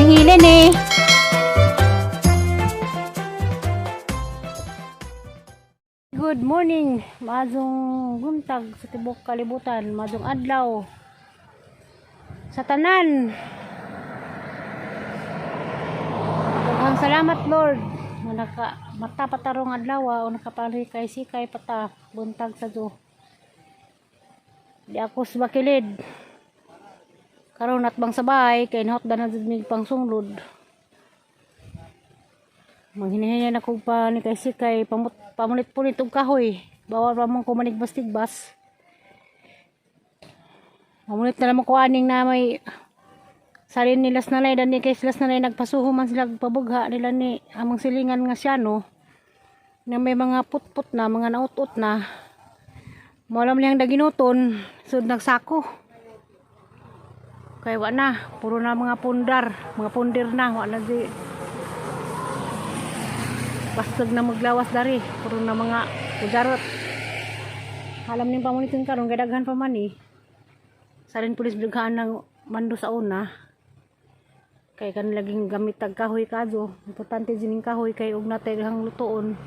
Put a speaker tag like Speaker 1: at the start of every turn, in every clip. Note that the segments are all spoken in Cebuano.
Speaker 1: Ang hilin eh. Good morning, maayong buntag sa tibok kalibutan, maayong adlaw sa tanan. Daghang salamat, Lord, nga naka mata pa ta karong adlaw o nakapalikay sikay pa ta buntag sa do. Di ako sa bakilid. Karon atbang sa bahay kay nahot na jud mig pangsunglod. Manghinahinay ako pa ni kay sikay pamut pamunit-punit og kahoy. Bawal pa mong kumanig-tigbas. Mamunit na naman ko aning na may salin ni Las Nanay dani kay Las Nanay nagpasuho man sila pabugha nila ni among silingan nga siya, no, na may mga putput na mga nautot na mo alam niyang daginuton sud nagsako kay wa na, puro na mga pundar, mga pundir na, wa na di bastog na maglawas dari, puro na mga ujarot. Alam ning pamunitin karon kay daghan pa man eh. Salin pulis bighaan ng mando sa una kay kan laging gamit tag kahoy kadyo. Importante din ning kahoy kay og natay hang lutoon,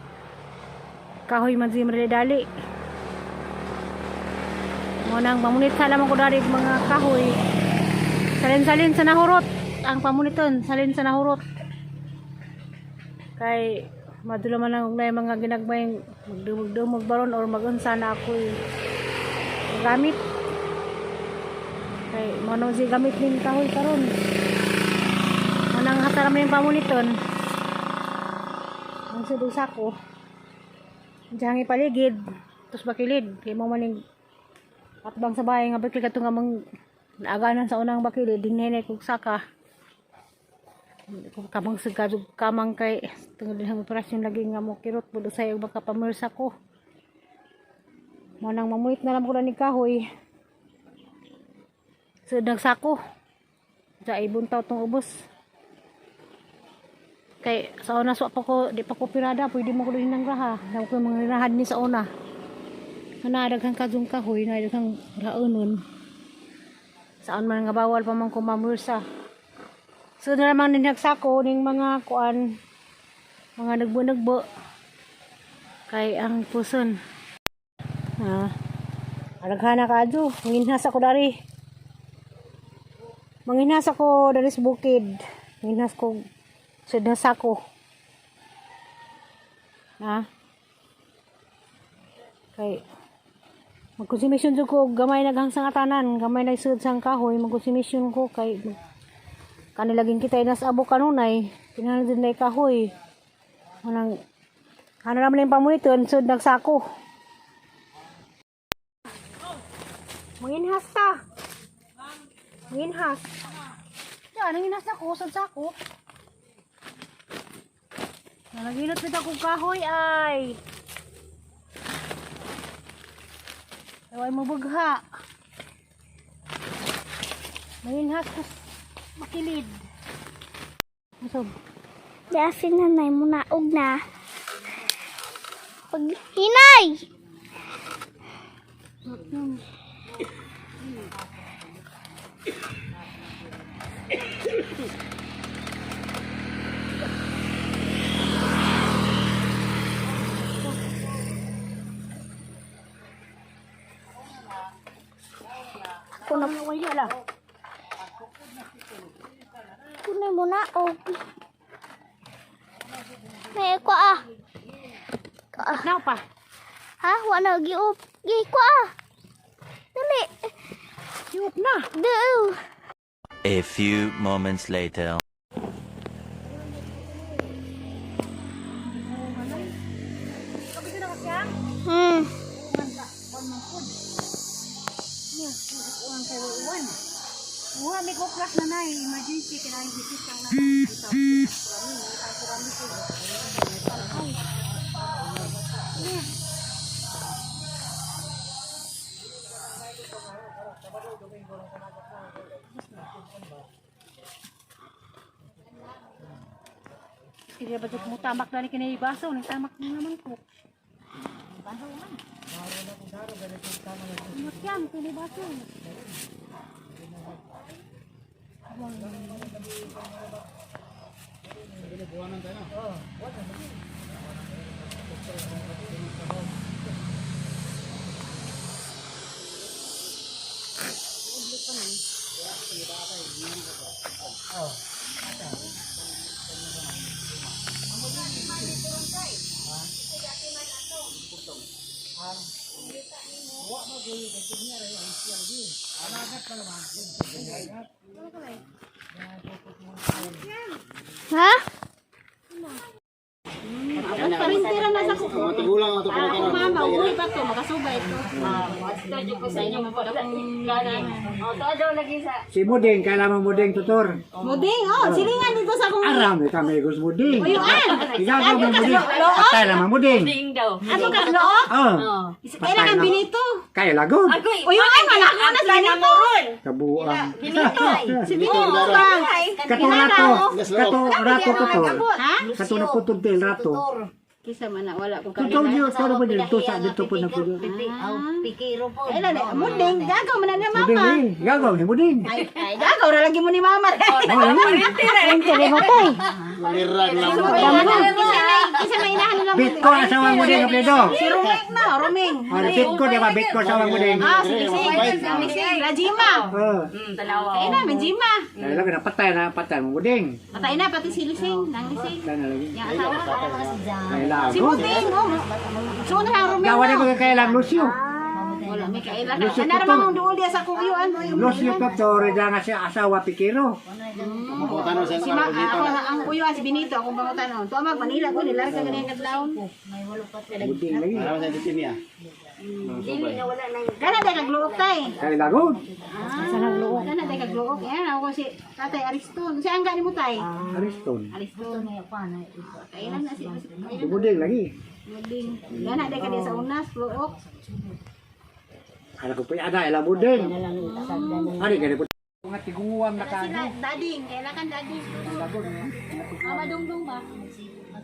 Speaker 1: kahoy man di dali mo nang pamunit sa lamang ko dari mga kahoy. Salin-salin sa nahurot ang pamuniton, salin sa nahurot kay madula man ang ugnay mga ginagmay magdumog-dumog baron or magunsa na ako'y gamit kay mo nang si gamit ning kahoy karon. Mo nang hataram ning pamuniton ang sudog sako diyang ipaligid tapos bakilid kay mo maning atbang sa bahay nga bakilid kadto nga mang naaganan sa unang bakilid dinhinay kog saka kamang sa kadug kamang kay tungod din ang operasyon lagi nga mo kirot pud usay og baka pamulsa ko. Mo nang mamulit na lang ko na ni kahoy sa nagsako sa ibuntaw tong ubos kay sa una swa pa ko, di pa ko pirada, pwede mo ko din ng raha na ko mga rinahan ni sa una na daghang kadung kahoy na daghang raonon saan man nga bawal pa man ko mamulsa. So na naman din nagsako ning mga kuan, mga nagbo-nagbo kay ang puson. Ah, alaghana ka adyo, manginhas ako dari. Manginhas ako dari sa bukid. Manginhas ko sa sako. Ah. Kay magkonsumisyon jud ko gamay naghang sangatanan, gamay nagsud sang kahoy, magkonsumisyon ko kay kanilaging kita nas abo kanunay, kinahanglan din na kahoy. Manang ano naman yung pamuniton, sud nagsako. Manginhas ta. Manginhas. Ya, nanginhas ako, sud sako. Nalaginot bitaw kong kahoy ay. Ay mo bugha. Manginhas ko makilid. Musob.
Speaker 2: Dasi nanay mo naog na. Pag hinay! Ako na
Speaker 1: Wala lang.
Speaker 2: Kunay mo naog. May ko ah. Ko ah.
Speaker 1: Now pa.
Speaker 2: Ha? Wala giup. Gi ko ah. Dali.
Speaker 1: Yup na.
Speaker 2: Do.
Speaker 3: A few moments later.
Speaker 1: Uwa, may kuklas na na eh. Emergency, kailangan visit ang nanay. Kaya ba mo tamak na ni kinay baso, ni tamak na naman ko. Baso man. Yan, kini baso.
Speaker 2: Ha?
Speaker 1: Parintira na sa kuko.
Speaker 4: Tigulang ato
Speaker 1: Ako mama, uwi pa to, makasubay to.
Speaker 5: Si Muding, kailangan mo Muding tutor.
Speaker 1: Muding, oh, silingan dito sa akong
Speaker 5: Aram, ikaw may gus Muding.
Speaker 1: Uyuan.
Speaker 5: Ikaw ka may Muding. Patay naman Muding.
Speaker 1: Ato ka look.
Speaker 5: Oh.
Speaker 1: Kailan kang binito?
Speaker 5: Kaya lagot.
Speaker 1: Uyuan, wala ko na sa binito.
Speaker 5: Kabuang.
Speaker 1: Si Binito ba?
Speaker 5: Kato rato. Kato rato tutor.
Speaker 1: Ha?
Speaker 5: Kato na putol til rato.
Speaker 1: Kisa man na wala ko
Speaker 5: Tutor niyo, tutor mo dito sa dito po na putol.
Speaker 1: Kailan eh, muding, gagaw man na ni
Speaker 5: Muding
Speaker 1: mama.
Speaker 5: eh. Gagaw ni Muding.
Speaker 1: Ay, gagaw ra lagi mo ni mama.
Speaker 5: Oh, yun.
Speaker 1: Ang matay.
Speaker 4: Malirag lang.
Speaker 1: Kisa na inahan nila.
Speaker 5: Bitko asawa Muding apelyido.
Speaker 1: Si Ruming na, Ruming.
Speaker 5: Oh, bitko di ba? Bitko asawa Muding.
Speaker 1: Ah, si Lising. Rajima.
Speaker 5: Oh.
Speaker 1: Kaya na, may Jima.
Speaker 5: Kaya lang na patay na patay mo Muding.
Speaker 1: Patay na, pati si Lising. Nang Lising.
Speaker 5: Patay na lagi.
Speaker 1: Yang asawa.
Speaker 5: Kaya
Speaker 1: Si
Speaker 5: lagot.
Speaker 1: Muding, oh. So na ang Ruming
Speaker 5: Gawa na
Speaker 1: na.
Speaker 5: mga kailang Lucio.
Speaker 1: Wala, may kailan.
Speaker 5: Lucio
Speaker 1: Ano
Speaker 5: Tutor.
Speaker 1: naman duol diya sa kuyuan.
Speaker 5: Lucio Tutor, nga siya asawa Pikiro.
Speaker 4: Mabutan sa
Speaker 1: Si ma, ako, ang kuyuan si Benito, akong pangutanon. Tuwa mag Manila ko, nilarga ganyan kadlawon.
Speaker 5: Muding lagi.
Speaker 4: Aram sa dito niya.
Speaker 1: Kana day kagluok tay.
Speaker 5: Kaya lagot.
Speaker 1: Ah, kana day kagluok. Yan ako si Tatay Ariston. Si angga nimo tay.
Speaker 5: Ariston.
Speaker 1: Ariston. Kailan na si
Speaker 5: Si Muding lagi.
Speaker 1: Muding. Gana day ka diya sa unas, luok.
Speaker 5: Ano ko pa ana ila Muding. Ano kaya ko mga tiguang na
Speaker 1: Sila dading, kailan kan dading. Mama dungdung ba?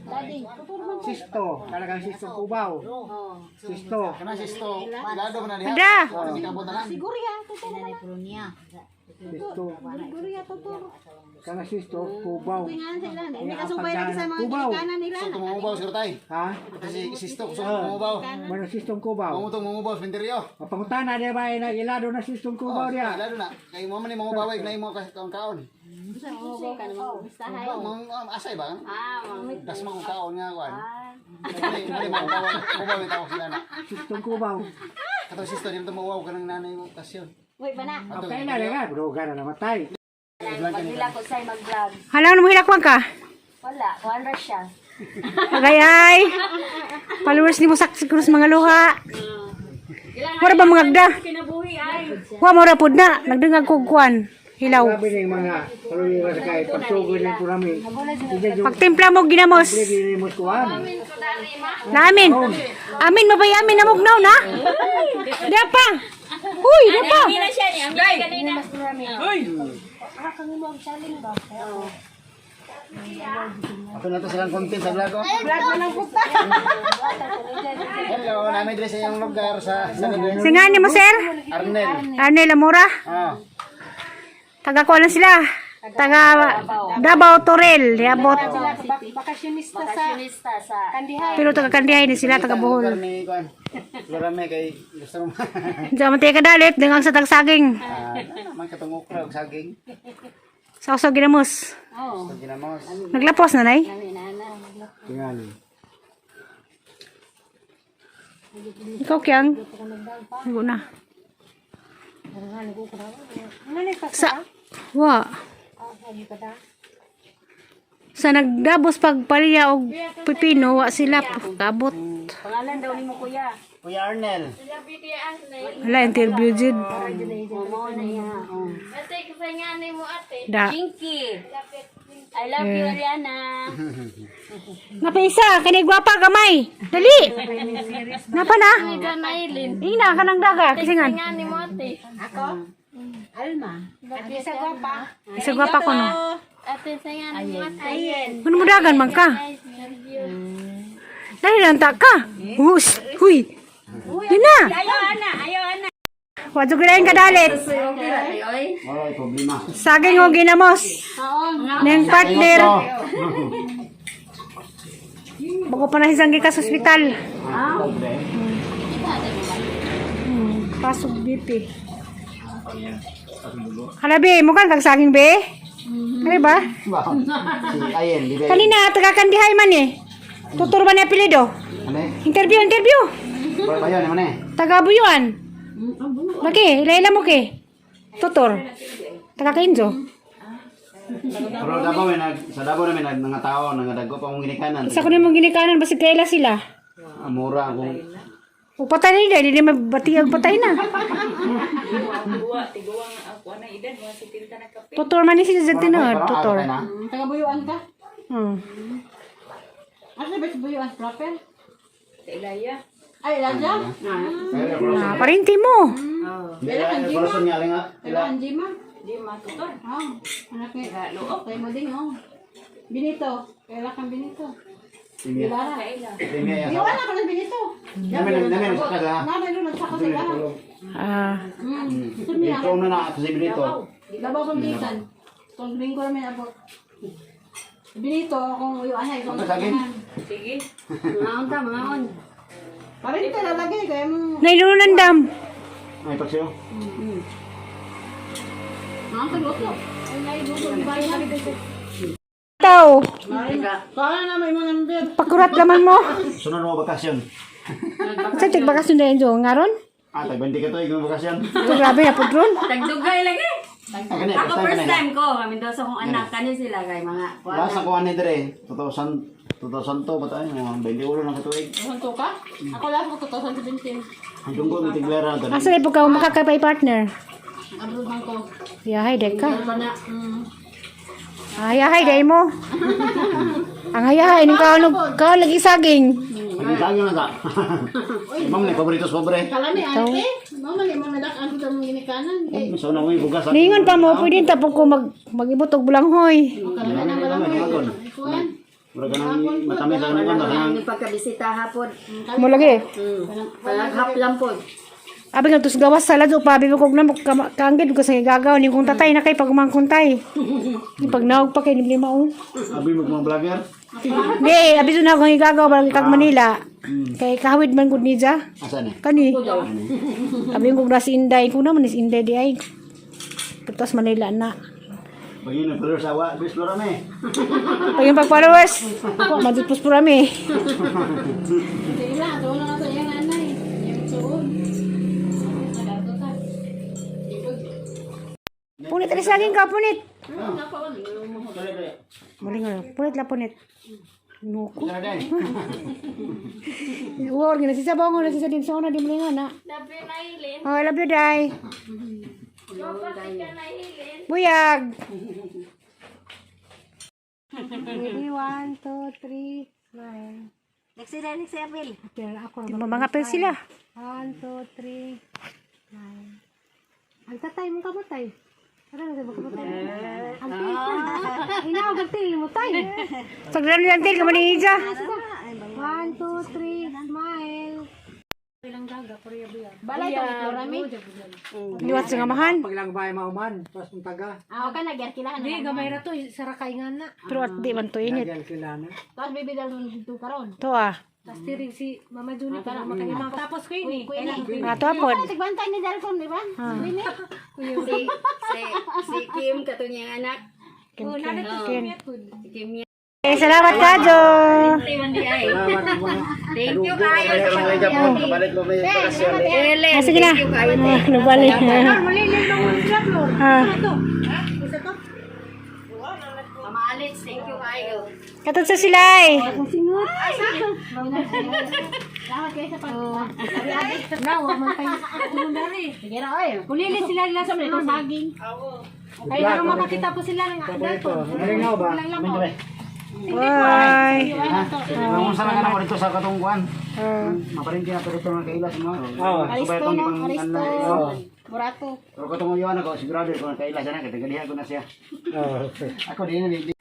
Speaker 1: Dading, tuturo man.
Speaker 5: Sisto, talagang sisto kubaw. Sisto.
Speaker 4: Kana sisto. Ilado man na diha.
Speaker 1: Ada.
Speaker 4: Kabutan.
Speaker 1: Siguro ya, tuturo man.
Speaker 5: Sisto.
Speaker 1: Siguro ya, tuturo.
Speaker 5: Kana sisto kubaw.
Speaker 1: Tingan sa ilan. Hindi ka subay lagi sa mga
Speaker 5: Kubaw.
Speaker 1: ginikanan nila.
Speaker 4: Gusto tumubaw siguro tay.
Speaker 5: Ha?
Speaker 4: Ito si sisto gusto tumubaw.
Speaker 5: Mano sistong kubaw.
Speaker 4: Mo tong mumubaw sa pinteryo.
Speaker 5: Mapangutana dia ba na ilado na sistong kubaw dia.
Speaker 4: Ilado na. Kay mo man ni mumubaw ay mo ka kaon kaon.
Speaker 1: Sa mga ka naman gustahay.
Speaker 4: Mga asay ba? Das mo kaon nga kuan. Mali mali mumubaw. Mubaw tawag sila na.
Speaker 5: Sistong kubaw.
Speaker 4: Kato sisto di mo tumuwaw ka ng nanay mo kasyon.
Speaker 2: Wait pa na.
Speaker 5: Okay na lang, bro, gara na matay.
Speaker 2: Maghila ko sa'yo mag-vlog.
Speaker 1: Hala, mo hilakwan ka?
Speaker 2: Wala, kuhan ra siya.
Speaker 1: Agay ay. Followers ni mo sa siguro sa mga luha. Mura ba mga agda? Wa mura pud na. Nagdungag kog kuan. Hilaw.
Speaker 5: Grabe na yung mga kalulira sa kahit pagsugod ng purami.
Speaker 1: Pagtimpla mo ginamos.
Speaker 5: Hindi mo kuan.
Speaker 1: Naamin. Amin mabay amin namugnaw na. Di pa. Uy, di pa.
Speaker 4: Ato na to silang content sa vlog. Vlog na lang puta. Hello, namin diri sa iyong lugar sa sa
Speaker 1: Singa ni mo sir?
Speaker 4: Arnel.
Speaker 1: Arnel Amora.
Speaker 4: Ah.
Speaker 1: Taga kuan lang sila. Taga Davao Torel, Yabot.
Speaker 2: Bakasyonista sa
Speaker 1: Pero taga Kandihay ni sila taga
Speaker 4: Lugar
Speaker 1: Bohol.
Speaker 4: ni kuan. Lugar mi kay gusto mo.
Speaker 1: Diyan man tayo kadalit dangang sa tagsaging.
Speaker 4: Ah, man katong okra ug saging.
Speaker 1: Sa usog ginamos.
Speaker 4: Gusto ginamos.
Speaker 1: Naglapos na nay.
Speaker 5: Tingali.
Speaker 1: Ikaw kyang. Nago na. Sa wa. Sa nagdabos pagpalya og pipino wa sila kabot.
Speaker 2: Pangalan daw ni mo kuya.
Speaker 4: Kuya Arnel.
Speaker 1: Wala interview jud. Da.
Speaker 2: Jinky. I love you, Ariana.
Speaker 1: Napaisa kani gwapa gamay. Dali. Napa na? Ingna ka ng daga kisingan. Isa gwapa ko no. Ano mo dagan man ka? Dali lang ta ka. Hus, huy. Yun na.
Speaker 2: Ayaw, ana. Ayaw, ana.
Speaker 1: Wadyo ginayin kadalit.
Speaker 4: Oy, problema.
Speaker 1: Saging o ginamos. Neng partner. Wa ko pa nahisang gikas sa ospital.
Speaker 4: Ah,
Speaker 1: Pasok BP. Hala be, mukhang kagsaging be. Ano ba?
Speaker 4: Si Ayen, di ba?
Speaker 1: Kanina, taga-kandihay man eh. Tuturo ba ni apelido?
Speaker 4: Ano eh?
Speaker 1: Interview, interview.
Speaker 4: Bayan naman eh.
Speaker 1: Taga Buyuan. Lagi, ila mo ke. Tutor. Taga Kenzo.
Speaker 4: Pero Davao may nag sa Davao namin nag mga tao nangadago pa mong ginikanan.
Speaker 1: Isa ko na mong ginikanan, basig kaila sila.
Speaker 4: Ah, mura kung
Speaker 1: O patay na yun, hindi mabatiyag patay na. Tutor man ni sila sa tinod, tutor.
Speaker 4: na.
Speaker 6: Taga buyuan ka? Asa ba sa buyuan proper? Sa Ilaya. Ay, Ilaya?
Speaker 1: Ah, parinti mo.
Speaker 4: Pero nga nga ila.
Speaker 6: Ang Jima? Jima, tutor. Oh, anak ni Loob. Kay mo din, oh. Binito. Kaila kang Binito.
Speaker 4: Timia.
Speaker 6: Lara.
Speaker 4: Timia ya.
Speaker 6: Iwan ako ng Binito.
Speaker 4: Namin namin sa kasa.
Speaker 6: Nanay nun, nagsako sa ilaha.
Speaker 4: Ito na na sa Benito.
Speaker 6: Labaw kong bisan. Kung linggo namin abot. Binito, kung uyuan ay. Kung
Speaker 4: Ito sa akin.
Speaker 6: Mangaon ta, mangaon. Parinta lalagay, kaya mo.
Speaker 1: Nailunandam.
Speaker 4: Ay paksiyo.
Speaker 6: Mangaon ta luto. Ay, nailuto. Bayan.
Speaker 1: Tao,
Speaker 6: Kaya na may mga number.
Speaker 1: pakurat laman mo.
Speaker 4: Sunod mo bakasyon.
Speaker 1: Sa tig bakasyon na enjo ngaron?
Speaker 4: Ah, tag 20 ka to ikaw bakasyon.
Speaker 1: Ito grabe na pudron.
Speaker 7: Tagdugay lagi.
Speaker 4: Ah, kani,
Speaker 7: Ako
Speaker 4: first
Speaker 7: first
Speaker 4: time
Speaker 7: time ko, kami daw sa akong anak kani sila kay mga kuan.
Speaker 4: Last ako ani dire 2000 2002 ba tayo mga 21 na katuig.
Speaker 6: Ano ka? Ako last ko 2017.
Speaker 4: Ang dunggo mi tiglera to.
Speaker 1: Asa po ka makakapay partner?
Speaker 6: Abroad man ko.
Speaker 1: Yahay dek ka.
Speaker 6: Ano na?
Speaker 1: Ay, yahay day mo. Ang hayahay ning kaonog kao lagi saging.
Speaker 4: Ang saging na ta. Ma'am ni paborito sa pobre.
Speaker 6: Kalami ate. Mama ni mama dak ang mong ginikanan. Kay
Speaker 4: So na mo bugas.
Speaker 1: Ningon pa mo pwede ta po ko mag magibot og bulanghoy.
Speaker 6: kalami na walang kuan.
Speaker 4: Mura ka nang matamis ang ningon na
Speaker 7: Ang pagkabisita hapon.
Speaker 1: Mo lagi.
Speaker 7: Palaghap lang po.
Speaker 1: Abi nga tus gawas sa ladyo pa abi ko na kaanggid ko sa gagaw ni kung tatay na kay pagumangkuntay. Ni pag naog pa kay ni mao.
Speaker 4: Abi mo mga vlogger.
Speaker 1: Di, abi na akong igagaw barang kag Manila. Kay kahawid man gud niya.
Speaker 4: Asa ni?
Speaker 1: Kani. Abi ko na si Inday ko naman is Inday di ay. Putas Manila na.
Speaker 4: Pag yun ang followers awa, bis lora me.
Speaker 1: Pag yung pag-followers, wa madupos po rami.
Speaker 6: Sige lang, tuon na sa iyang anay. Yung tuon. Nagato ta.
Speaker 1: Punit rin saging ka, punit. Muli nga, punit la punit. Nuko.
Speaker 4: Sana day.
Speaker 1: Wow, gina si Sabongo, na si sa din sa una, di muli nga na.
Speaker 2: Love you, Nailin.
Speaker 1: Oh, I love you, Day. Buyag. Ready, one, two, three, smile.
Speaker 7: Next sila, next sila, April.
Speaker 1: Mga apel sila. One, two, three, nine. Ang tatay mong kamotay. Ano na mo kamotay? Ang til. Hinaw ang til mo tay. Sagdan lang til kamo ni Ija. One, two, three, smile.
Speaker 6: Balay to Florami.
Speaker 1: Liwat sa ngamahan.
Speaker 5: Paglang bahay mauman, pas mong taga.
Speaker 6: Ah, okay na gyar kilahan. Di gamay ra to
Speaker 1: Pero at di man to init.
Speaker 5: Yan sila na.
Speaker 6: Tapos bibidal nun dito karon.
Speaker 1: To ah. Ah, to apod.
Speaker 6: Tigbantay ni Dalton, di ba?
Speaker 7: Si si si Kim katong iyang anak.
Speaker 1: Kim, kim, kim.
Speaker 7: Si Kim niya.
Speaker 1: Eh, salamat ka, Jo.
Speaker 7: Di ay. Thank you kayo sa
Speaker 4: Kabalik mo may bakasyon.
Speaker 7: Ellen.
Speaker 1: Ah, sige na.
Speaker 7: Thank you kayo.
Speaker 1: Ah, nabali. Ah.
Speaker 7: Mama Alex, thank you kayo.
Speaker 1: Katod sa sila eh.
Speaker 6: Salamat kayo sa pag.
Speaker 1: Sige ra oy. Kulili sila nila sa mga saging. Kaya naman makakita po sila ng
Speaker 5: Paborito. Malingaw ba?
Speaker 1: Bye.
Speaker 4: Kung saan ka na dito sa katungkuan. Maparingki na to dito mga kailas mo.
Speaker 5: Oo.
Speaker 4: Subay itong ibang ano.
Speaker 5: Oo.
Speaker 6: Burato.
Speaker 4: Pero katong uyuan ako, sigurado ko kaila siya na, katagalihan ko na siya.
Speaker 5: Oo.
Speaker 4: Ako din, hindi.